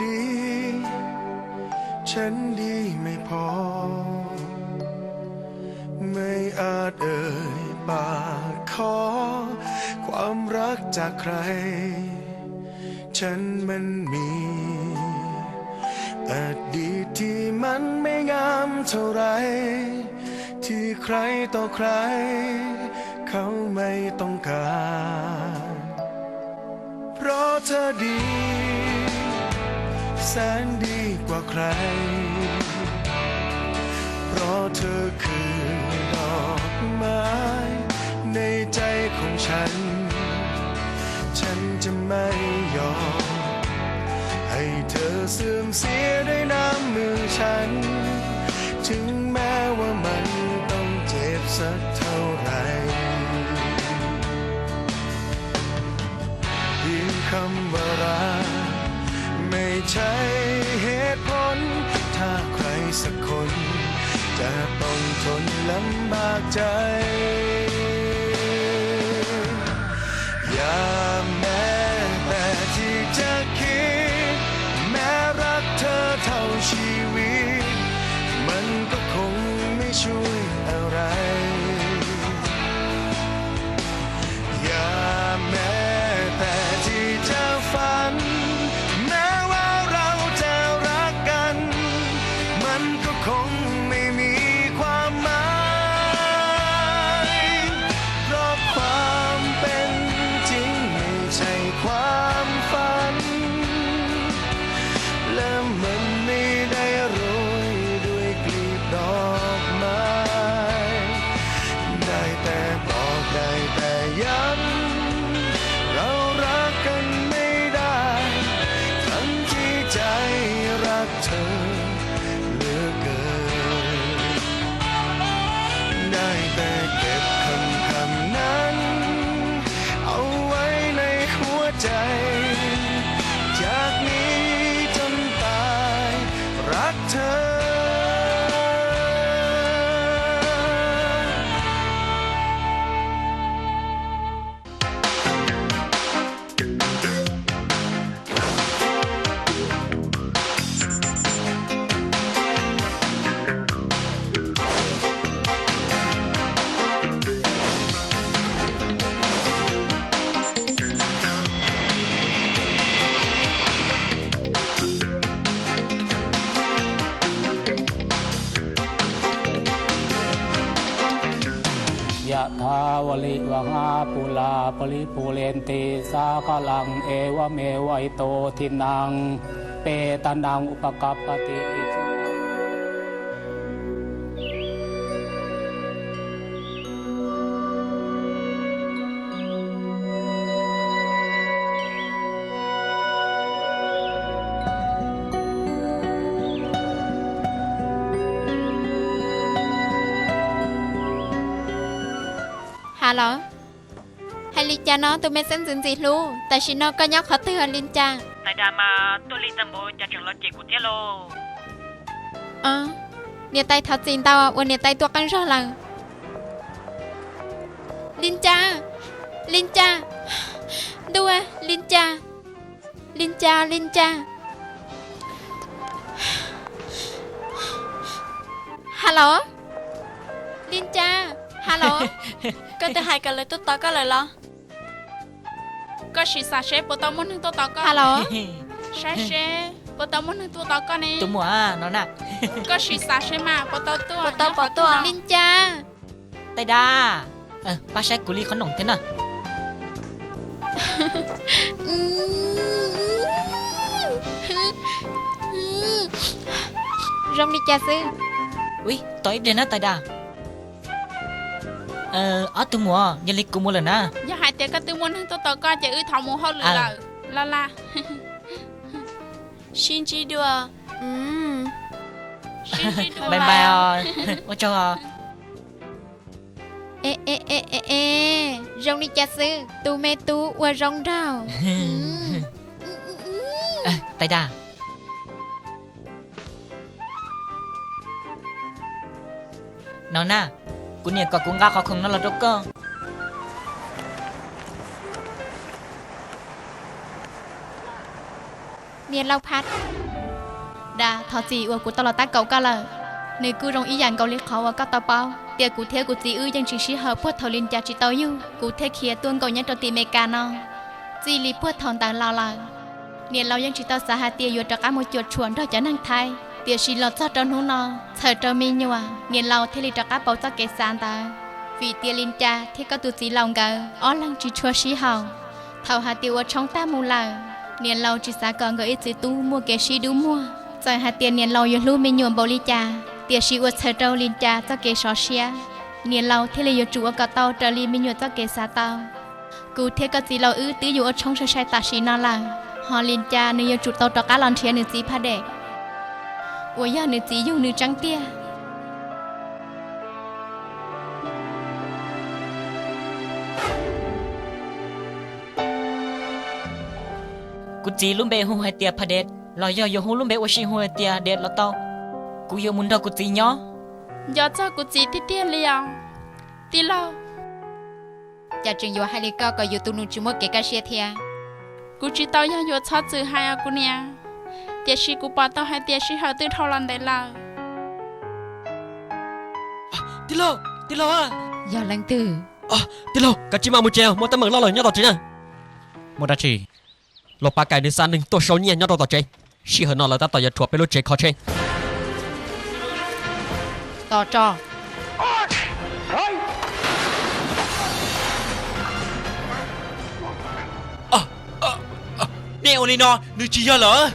ดี ฉันดีไม่พอ ไม่อาจเอ่ยปากขอความรักจากใคร ฉันมันมีอดีตที่มันไม่งามเท่าไหร่ ที่ใครต่อใครเขาไม่ต้องการ เพราะเธอดี แสนดีกว่าใคร เพราะเธอคือดอกไม้ในใจของฉัน ฉันจะไม่ยอมให้เธอเสื่อมเสียด้วยน้ำมือฉัน ถึงแม้ว่ามันต้องเจ็บสักเท่าไหร่ เพียงคำว่ารักไม่ใช่เหตุผล ถ้าใครสักคนจะต้องทนลำบากใจ อย่าแม้แต่ที่จะคิด แม้รักเธอเท่าชีวิต มันก็คงไม่ช่วยอะไร อย่าแม้แต่ที่จะฝัน แม้ว่าเราจะรักกัน มันก็คงไม่มีความหมาย เพราะความเป็นจริงไม่ใช่ความฝัน และมันไม่ได้โรยด้วยกลีบดอกไม้ ได้แต่บอกได้แต่ย้ำ เรารักกันไม่ได้ ทั้งที่ใจรักเธอเหลือเกิน ได้แต่เก็บคำคำนั้น เอาไว้ในหัวใจ จากนี้จนตายรักเธอ Yathā vārivahā pūrā paripūrenti sāgaraṃ, evameva ito dinnaṃ petānaṃ upakappati. Hello, hais li cas no tus me xeeb ntxwv ntxim hlub, tam sim no koj nyob qhov twg li cas? Tais Das mas tuaj lig tag npaum cas tseem los cem kuv thiab lauj. Niam tais thov txim ntau uas niam tais tuaj qeeb zog lawm. Li cas? Li cas? Ntuj, li cas? Li cas? Li cas? Hello, li cas? Hello, koj twb hais kom lawv tuaj tos koj lawm los? Koj sim xav seb puas tau muaj neeg tuaj tos koj. Hello, saib seb puas tau muaj neeg tuaj tos koj ne. Tus muam no na. Koj sim xav seb mas puas tau tuaj, puas tau pom tuaj. Li cas? Tais Das, pab saib kuv li qhov noom thiab na. Zoo li cas xwb? Ui, tos ib pliag na Tais Das. Ob tug muam, yog li kuv mus lawm na. Yog hais tias koj twb muaj neeg tuaj tos koj ces wb thov mus hauj lwm lawm. Los laj. Sib ntsib dua. Bye bye os. Ua tsaug os. E, e, e, e, zoo li cas xwb, tus me tub ua zoo nraug. Tais Das, no na, kuv niam kom kuv nqa qhov khoom no los rau koj. Niam laus Phaj Dam, thov txim uas kuv tau los tab kaum koj lawm. Nws kuj zoo ib yam nkaus li qhov uas koj tau paub tias kuv thiab kuv txiv wb yeej tsis sib haum puag thaum Lis Cas tsis tau yug, kuv thiaj khiav tuaj nkaum nyob rau tim Meskas no. Txij li puag thaum ntawd los lawm, niam laus yeej tsis tau xav hais tias yuav rov qab mus cuam tshuam nrog cov neeg Thaib, tiam sis los txog rau hnub no, txhawm rau me nyuam, niam laus thiaj li rov qab pauv txoj kev xav ntawd. Vim tias Lis Cas thiab koj tus txiv laus nkawd ob leeg tsis tshua sib haum. Thaum hais tias ua tshoob tag mus lawm, niam laus tsis xav kom nkawd ib txiv tub muaj kev sib dub muag. Txawm hais tias niam laus yuav hlub me nyuam npaum li cas, tiam sis ua txhawm rau Lis Cas txoj kev sov siab, niam laus thiaj li yuav tsum ua kom tau raws li me nyuam txoj kev xav tau. Kuv thiab koj txiv laus wb twb yuav ua tshoob sai sai tam sim no lawm, ho Lis Cas nws yuav tsum tau rov qab los nrhiav nws txiv Phaj Dam uas yog nws txiv yug nws tseeb tiag. Kuv txiv lub npe hu hais tias Phaj Dam, los yog yuav hu lub npe ua si hu hais tias Dam los tau. Kuv yuav mus nrog kuv txiv nyob. Nco txog kuv txiv tiag tiag li os, tij laug. Cas tseem yuav hais li koj kom yus tus nus tsis muaj kev kaj siab thiab? Kuv tsis tau yog yuav txhob txwm hais os kuv niam, tiam sis kuv pom tau hais tias sij hawm twb dhau los ntev lawm. Tij laug, tij laug, yog leej twg? Tij laug, kav tsij mam mus tsev, muaj teeb meem loj lawm nyob tom tsev na. Muaj dab tsi? Los Pav Kais nws xa neeg tuaj sau nyiaj nyob rau tom tsev. Sij hawm no lawv tab tom yuav rhuav peb lub tsev kho tsheb. Tos tso. Nej ua li no nws tsis yog lawm.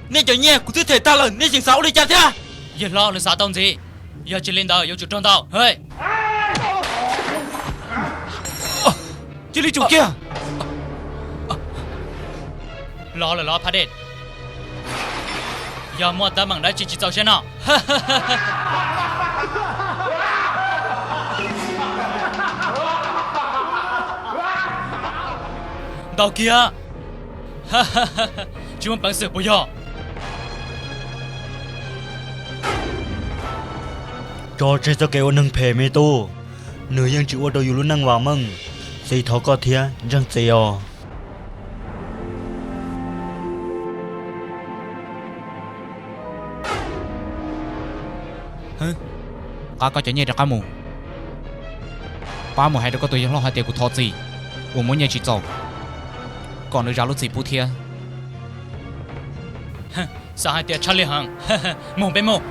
Nej cov nyiaj kuv twb them tag lawm, nej tseem xav ua li cas thiab? Yawg hlob, nws xav tau ntxiv. Yog tsis li ntawd yuav tsum raug ntaus. Cia li tsum kiag. Los lawm los Phaj Dam? Yog muaj teeb meem dab tsi tsis txaus siab no? Ntaus kiag. Tsis muaj peev xwm puas yog? Tso tseg txoj kev ua neeg phem me tub, nws yeej tsis ua rau yus lub neej vam meej. Txiv thov koj thiab ntseeg txiv os. Qab koj cov nyiaj rov qab mus. Pab mus hais rau koj tus yawg hlob hais tias kuv thov txim uas muab nyiaj tsis txaus, kom nws zam lub txim pub thiab. Xav hais tias tshaj li heev. Mus peb mus.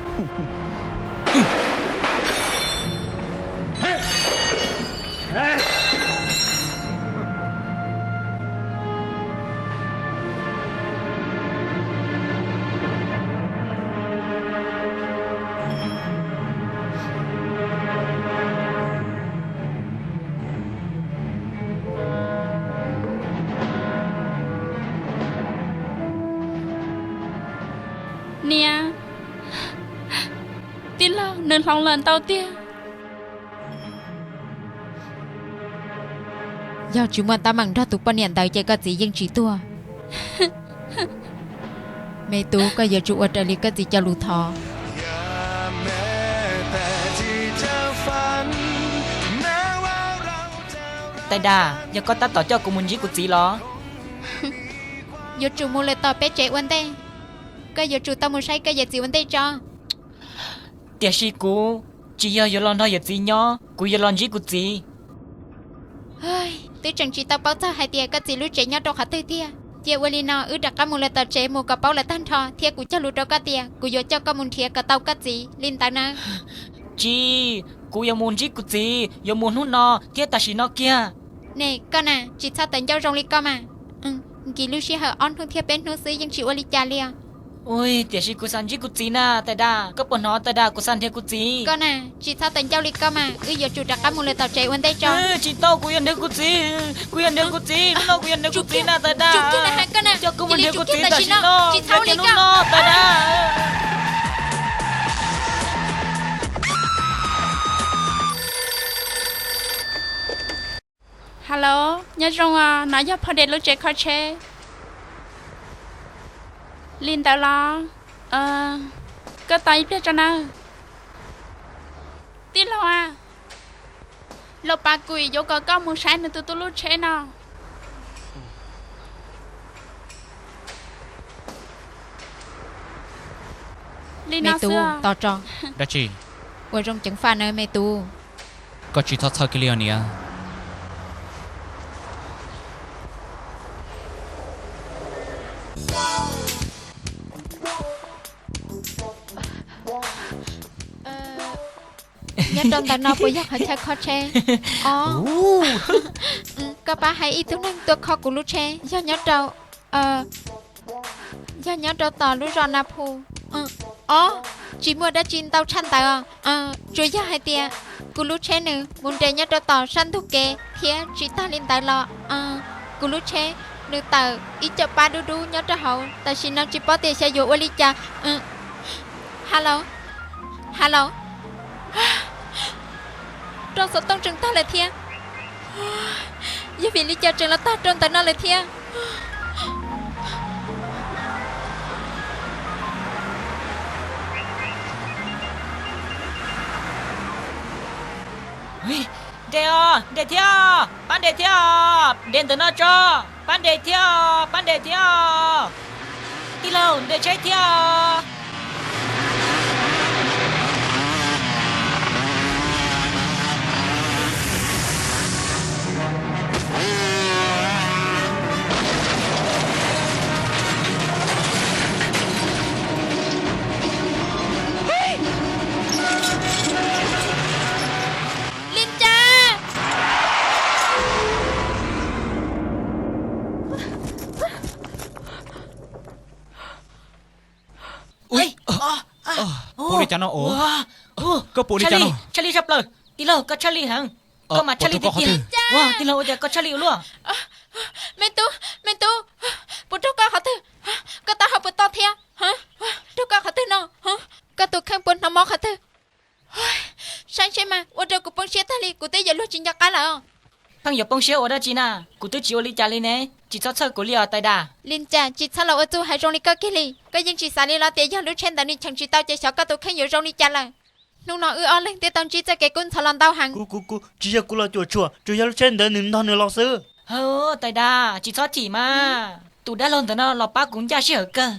Niam, tij laug, nws hloov lawm ntau tiag. Yog tsis muaj teeb meem nrog tus poj niam ntawd ces koj txiv yeej tsis tuag. Me tub, koj yuav tsum ua raws li koj txiv cov lus thov. Tais Dam, yog koj tab tom coj kuv mus ntsib kuv txiv los? Yuav tsum mus lawm tom peb tsev ua ntej. Koj yuav tsum tau mus saib koj yawm txiv ua ntej tso. Tiam sis kuv tsis yog yuav los nrog yawm txiv nyob, kuv yuav los ntsib kuv txiv. Twb tseem tsis tau paub txog hais tias koj txiv lub tsev nyob rau qhov twg tiag. Cia ua li no wb rov qab mus lawm tom tsev mus kom paub lawv tag nrho thiab kuv cog lus rau koj tias kuv yuav coj koj mus nrhiav kom tau koj txiv li ntawd na. Tsis, kuv yuav mus ntsib kuv txiv, yuav mus hnub no thiab tam sim no kiag. Ne koj na, tsis txhob tawv ncauj zoo li koj mas. Nkis lub sij hawm ob hnub thiab peb hnub xwb yeej tsis ua li cas li os. Ui, tiam sis kuv xav ntsib kuv txiv na Tais Dam, koj puas hnov Tais Dam, kuv xav nrhiav kuv txiv. Koj na, tsis txhob tawv ncauj li koj mas, wb yuav tsum rov qab mus lawm tom tsev ua ntej tso. Tsis tau, kuv yuav nrhiav kuv txiv, kuv yuav nrhiav kuv txiv, hnub no kuv yuav nrhiav kuv txiv na Tais Dam. Coj kuv mus nrhiav kuv txiv tam sim no, nrhiav kiag hnub no Tais Dam. Hello, nyob zoo os, no yog Phaj Dam lub tsev kho tsheb. Li ntawd los? Koj tos ib pliag tso nawb. Tij laug a, Los Pas Kuim yuav kom koj mus saib nws tus tub lub tsheb no. Me tub, tos tso. Dab tsi? Ua zoo ceev faj na me tub. Koj tsis txhob txhawj kiag li os niam. Nyob rau ntawm no puas yog qhov chaw kho tsheb? Os, koj pab hais ib tug neeg tuaj kho kuv lub tsheb, yog nyob rau, yog nyob rau tom lub zos Na Phu. Os, tsis muaj dab tsi ntau tshaj ntawd os. Tsuas yog hais tias kuv lub tsheb nws mus nres nyob rau tom sab ntug kev thiab tsis tag li ntawd los kuv lub tsheb nws tawm ib co pab dub dub nyob rau hauv, tam sim no tsis paub tias xyov yuav ua li cas. Hello, hello. Roj xov tooj tseem tag lawm thiab. Yog vim li cas tseem los tag rau ntawm no lawm thiab? Nres os, nres thiab, pab nres thiab, nres ntawm no tso, pab nres thiab, pab nres thiab. Tij laug, nres tsheb thiab. Li Cas! Ua li cas no? Koj puas ua li cas no? Tshaj lij tshaj plaws. Tij laug, koj tshaj lij heev. Koj mas tshaj lij tiag tiag. Tij laug, ua cas koj tshaj lij ua luaj? Me tub, me tub, puas raug koj qhov twg? Koj taub hau puas to thiab? Raug koj qhov twg no? Koj tus kheej puas hnov mob qhov twg? Saib seb mas, ua rau kuv poob siab tag li, kuv twb yuav luag tsis nco qab lawm. Pheej yuav poob siab ua dab tsi na? Kuv twb tsis ua li cas li ne, tsis txhob txhawj kuv li os Tais Dag. Li Cas, tsis txhob los ua txuj hais zoo li koj kiag li. Koj yeej tsis xav li los tias yog lub tsheb ntawd nws cheem tsis tau ces xyov koj tus kheej yuav zoo li cas lawm. Hnub no wb ob leeg twb tau ntsib txoj kev kub ntxhov los ntau heev. Kuv, kuv, kuv, tsis yog kuv los cuam tshuam, tsuas yog lub tsheb ntawd nws ntog nws los xwb. Hawv, Tais Dag, tsis txhob chim mas. Tus dab laug ntawm no los pab kuv ncaj sij hawm kawg.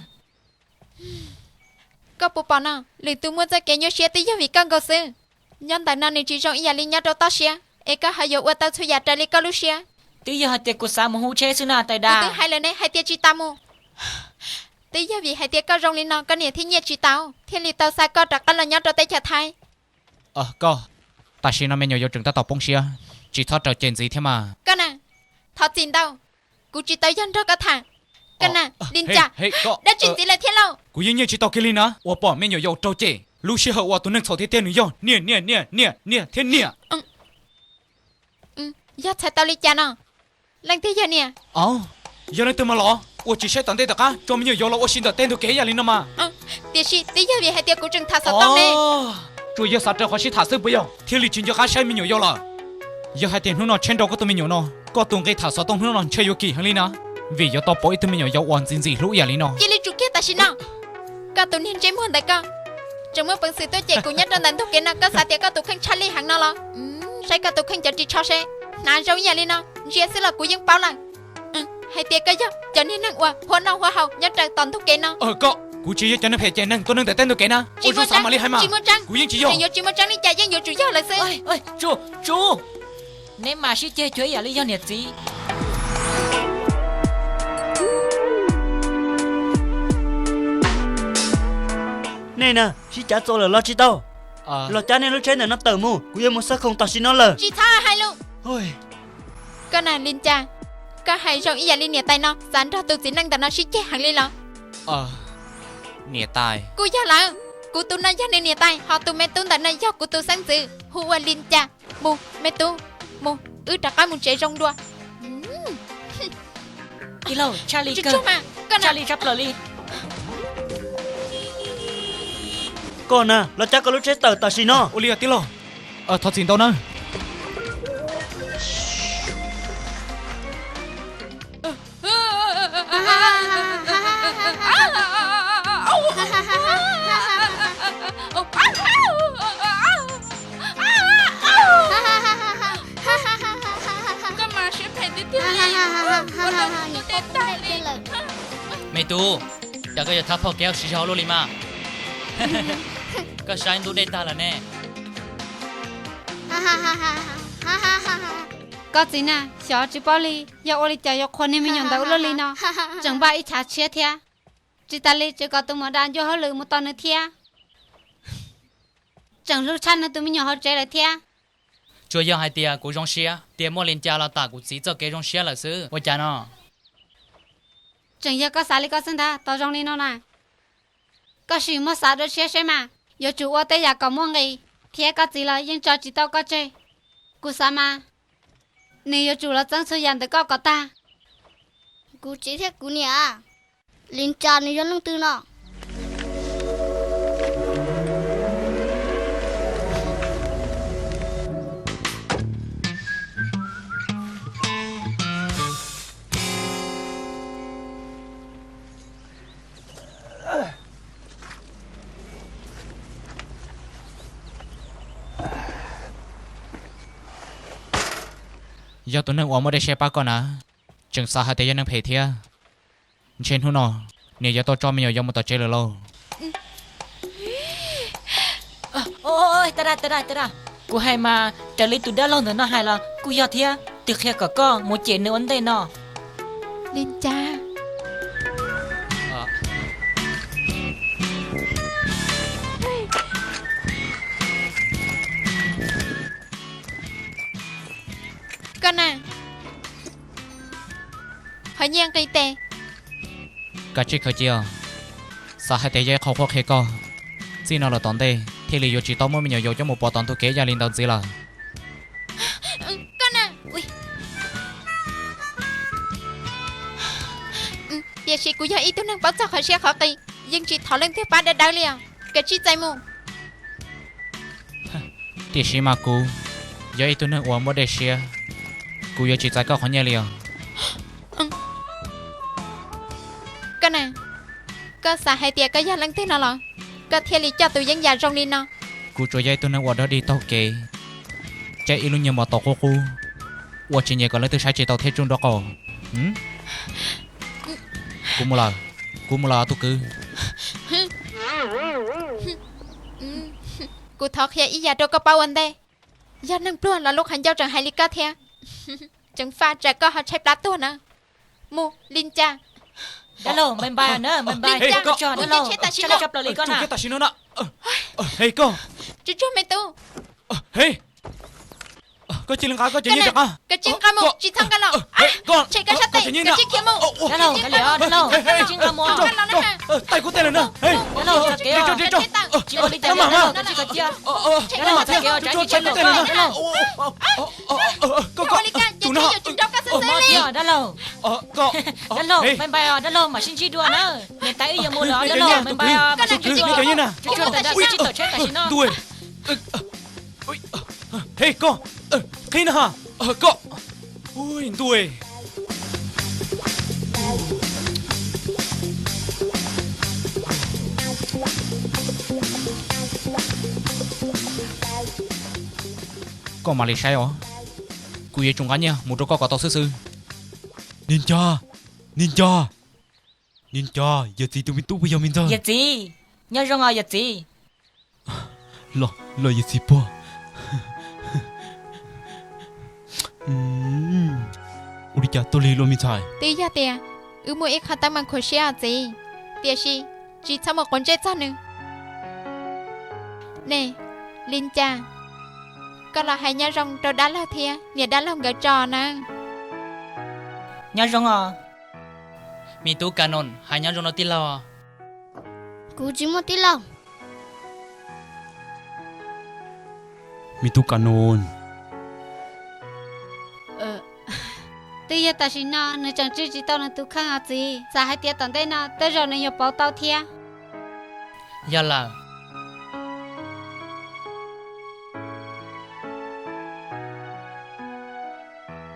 Koj puas pom no, lwm tus muaj txoj kev nyuaj siab twb yog vim koj nkaus xwb. Nyob ntawm no nws tsis zoo ib yam li nyob rau toj siab, es koj ho yuav ua tau txhua yam raws li koj lub siab. Twb yog hais tias kuv xav mus hu tsheb xwb na Tais Dag. Kuv twb hais lawm ne hais tias tsis tas mus. Twb yog vim hais tias koj zoo li no koj niam thiab nyiaj tsis tau, thiaj li tau xa koj rov qab los nyob rau teb chaws Thaib. Koj, tam sim no me nyuam yaus tseem tab tom poob siab, tsis txhob raug cem ntxiv thiab mas. Koj na, thov txim ntau, kuv tsis tau yog nrog koj tham. Koj na, Li Cas, dab tsi ntxiv lawm thiab lauj? Kuv yeej nyiaj tsis tau kiag li na, ua pom me nyuam yaus raug cem, lub sij hawm uas tus neeg txhaum tiag tiag nws yog niam, niam, niam, niam, niam thiab niam. Yog txhais tau li cas no? Leej twg yog niam? Au, yog leej twg mas los? Ua tsis saib tom ntej tom qab, tso me nyuam yaus los ua si ntawm tej ntug kev ib yam li no mas. Tiam sis twb yog vim hais tias kuv tseem tham xov tooj ne. Tsuas yog xav raws qhov sib tham xwb puas yog? Thiaj li tsis nco qab saib me nyuam yaus lawm. Yog hais tias hnub no tsheb nrau koj tus me nyuam no, koj tus nqi tham xov tooj hnub no ntshe yuav kim heev li na, vim yuav tau pom ib tug me nyuam yaus uas ntxim ntxim hlub ib yam li no. Cia li tsum kiag tam sim no. Koj tus niag ntsej muag ntawd koj, tseem muaj peev xwm tuaj cem kuv nyob rau ntawm ntug kev no, koj xav tias koj tus kheej tshaj lij heev no los? Saib koj tus kheej cov ris tsho seb, hnav zoo ib yam li no, ntsia xwb los kuv yeej paub lawm. Hais tias koj yog cov niag neeg uas hua noj hua haus nyob rau tom ntug kev no. Koj, kuv tsis yog cov neeg phem cem neeg tua neeg ntawm tej ntug kev na. Tsis muaj tseeb, kuv yeej tsis yog. Tsis muaj tseeb li cas yeej yuav tsum yog lawm xwb. Tsuj, Tsuj, neb mas sib ceg cuag ib yam li yog niam txiv. Nej na, sib cav txaus lawm los tsis tau? Los cab nej lub tsheb ntawm no tawm mus, kuv yuav mus xab khoom tam sim no lawm. Tsis txhob hais lus. Koj na Li Cas, koj hais zoo ib yam li niam tais no, xav nrog tus txiv neej ntawm no sib ceg heev li los? Niam tais. Kuj yog lawm, kuv tus no yog nws niam tais, ho tus me tub ntawm no yog kuv tus xeeb ntxwv, hu ua Li Cas. Mus me tub, mus, wb rov qab mus tsev zoo dua. Tij laug, tshaj li kawg, tshaj li tshaj plaws li. Koj na, los cab koj lub tsheb tawm tam sim no. Ua li os tij laug. Thov txim ntau nawb. Koj mas siab phem tiag tiag li, ua rau kuv tuag tag li. Me tub, cas koj yuav thab phoj kev siv zog ua luaj li mas? Koj saib ntub dej tag lawm ne. Koj txiv na, xyov tsis paub li, yog ua li cas yuav qhuas niag me nyuam ntawd ua luaj li no, tseem npaj ib chav tshiab thiab. Tsis tas li tseem kom tus muam da ncua hauj lwm mus tos nws thiab. Tseem hlub tshaj nws tus me nyuam hauv tsev lawm thiab. Tsuas yog hais tias kuv zoo siab tias muaj Li Ncas los tam kuv txiv txoj kev zoo siab lawm xwb, ua cas no? Tseem yog koj xav li koj xwb ntag, tau zoo li no na. Koj sim muab xav dua tshiab seb mas, yuav tsum ua tej yam kom muaj nqis, thiab koj txiv los yeej tso tsis tau koj tseg. Kuv xav mas, nws yuav tsum los txeeb txhua yam ntawm koj kom tag. Kuv txiv thiab kuv niam, Li Ncas nws yog leej twg no? Yog tus neeg uas muaj dej siab pab koj na, tseem xav hais tias yog neeg phem thiab. Ntshe hnub no niam yuav tau tso me nyuam yaus mus tom tsev lawm lauj. Kuv hais mas raws li tus dab laug ntawm no hais los kuj yog thiab, twb qhia kom koj mus cem nws ua ntej no. Li Ncas, koj na, qhov nyiaj nqi tes. Kav tsij khaws cia, xav hais tias yog ib qho qhuab qhia koj, txij no lawm tom ntej thiaj li yuav tsis tau muab me nyuam yaus coj mus pov tom ntug kev ib yam li ntawd ntxiv lawm. Koj na, tiam sis kuv yog ib tug neeg paub txog qhov siab qhov qis, yeej tsis thov leej twg pab dawb dawb li os. Kav tsij txais mus. Tiam sis mas kuv yog ib tug neeg uas muaj dej siab, kuv yuav tsis txais koj qhov nyiaj li os. Koj na, koj xav hais tias koj yog leej twg no los koj thiaj li coj tus yeeb yam zoo li no? Kuv tsuas yog ib tug neeg uas dog dig taug kev, caij ib lub nyuag mos taus qub qub, ua tsis nyiam kom leej twg saib tsis taus thiab tsuj nraub qaum. Kuv mus lawm, kuv mus lawm tus kwv. Kuv thov qhia ib yam rau koj paub ua ntej. Yog neeg pluag los lub qhov ncauj tseem hais li koj thiab, tseem faj tsam koj ho tshaib plab tuag na. Mus, Li Ncas. Dab laug, npai npai na, npai npai. Li Ncas, mus ces tshiab tam sim no. Tsum kiag tam sim no na. Hej koj. Tsuag tsuag me tub. Hej. Koj cia li nqa koj cov nyiaj rov qab. Koj tsis nqa mus, tsis txhob nqa los. Tshem koj sab tes, koj tsis khiav mus. Dab laug, kav liam, dab laug, koj tsis nqa mus. Tais kuv tes lawm na. Dab laug, tso kev, tsis ua li cas, dab laug, koj tsis khaws cia. Dab laug, tso kev, tsam ib chim tshem koj, dab laug. Koj, koj, tsum no. Dab laug, dab laug, npai npai os, dab laug, mam sib ntsib dua na. Niam tais wb yuav mus lawm, dab laug, npai npai os, mam sib ntsib dua. Tsuag tsuag tam sim no. Hej koj, qhib na ha, koj. Ntuj, koj mam li saib os, kuv yuav tsum nqa nyiaj mus rau koj kom tau xwb xwb. Niag Ncas, niag Ncas, niag Ncas, yawm txiv tus me tub puas yog me ntxawg? Yawm txiv, nyob zoo os yawm txiv. Los, los yawm txiv puag. Ua li cas tuaj lig luaj me ntxhais? Twb yog tias wb muaj ib qho teeb meem khuv siab os txiv, tiam sis tsis txhob mus quav ntsej txog nws. Ne, Li Ncas, koj los hais nyob zoo rau dab laug thiab niam dab laug nkawd tso nawb. Nyob zoo os. Me tub Ka Noos, hais nyob zoo rau tij laug. Kuv tsis muaj tij laug. Me tub Ka Noos. Twb yog tam sim no nws tseem tswj tsis tau nws tus kheej os txiv, xav hais tias tom ntej no tej zaum nws yuav pauv tau thiab. Yog lawm,